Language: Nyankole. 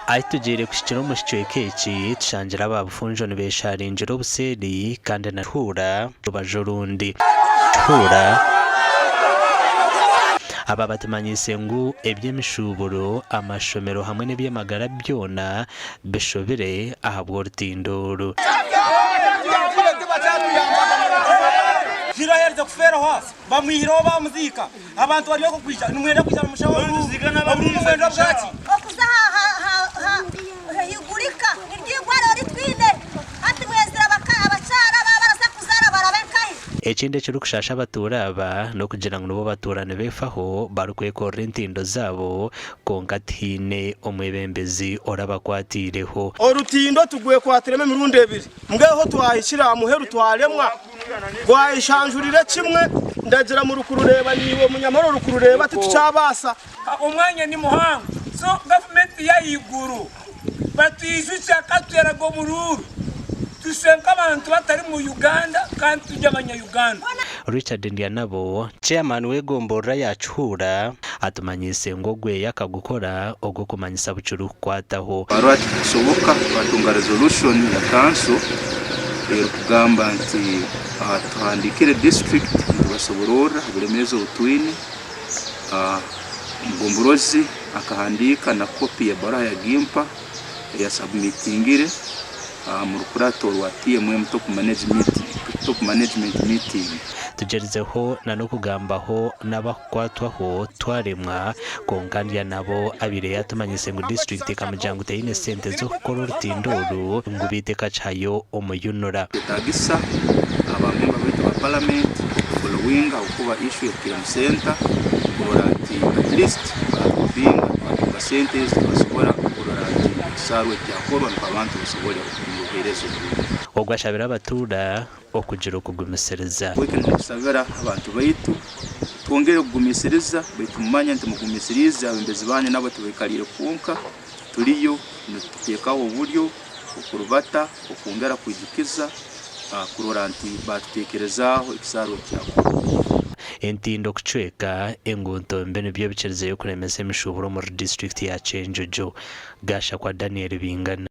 Ahi tugiire kuhikira omu kicweka eki, tushangire aba Bufunjo nibesharingira obuseeri kandi na Kihuura rubaju orundi. Kihuura Aba batumanyiise ngu eby'emishuuburo, amashomero hamwe n'eby'amagara byona bishobire ahabw'orutindo oru. Hiro aherize kufeeraho hasi bamwihireho bamuziika. Abantu bari okwo kwija nimwenda kwija nomushaho oburuuru oburuuru nimwenda bwaki? Okuza aha higurika niryo igwariro ri twine hati mwezire abakyara baaba baraza kuzaara barabe nkahi? Ekindi ekirikushaasha abatuura aba n'okugira ngu nibo batuura nibeefaho barikwekorera entindo zaabo kwonka tihaine omwebembezi orabakwatiireho. Orutindo tugwekwatiremu emirundi ebiri, mbweho twahikire aha muheru twaremwa. Gwayeshanjurire kimwe, ndagira murikurureeba naiwe munyamara orikurureeba titukyabaasa. Omwanya ni muhango so gavumenti y'ahaiguru batwijukye akatweraga oburuuru tushushe nk'abantu batari mu Uganda kandi turi abanya Uganda. Richard Ndyanabo, Chairman w'egomborora ya Kihuura atumanyiise ngu ogwe akagukora ogw'okumanyisa bukirikukwataho. Twarora tikikusoboka twatunga resolution ya kanso erikugamba nti tuhandikire district nitubasobororra oburemeezi obu twine. Omugomborozi akahandiika na copy y'ebaruha yagimpa eya submitingire omu rukurato rwa TMM top management meeting. Tugyerizeho na n'okugambaho n'abakukwatwaho twaremwa, kwonka ndya nabo abaire yatumanyise ngu disiturikiti ekamugira ngu teine sente z'okukora orutindo oru ngu beitu ekakihayo omu UNRA. Nikyetagisa aba memba baitu ba paramenti okufolowinga ahabw'okuba issue ehikire mu center kurora nti at least batubinga twatunga sente ezi twasobora kurora nti ekisaaru eki kyakorwa nukwo abantu basobole okutunga obuheereza oburungi. Ogwo ashabire abatuura okugira okugumisiriza. Baitu nitukusabira abantu baitu twongere kugumisiriza, baitu mumanye nti mugumisiriize abebembezi banyu nabo tibaikaliire kwonka, turiyo nituteekaho oburyo okurubata, okwongera kwijukiza kurora nti baatuteekerezaaho ekisaaru ekyakorwa. Entindo kucweka, enguuto mbi nibyo bikirizeyo kuremesa emishuuburo omuri disiturikiti ya Kyenjojo. Gashakwa Daniel Bingana.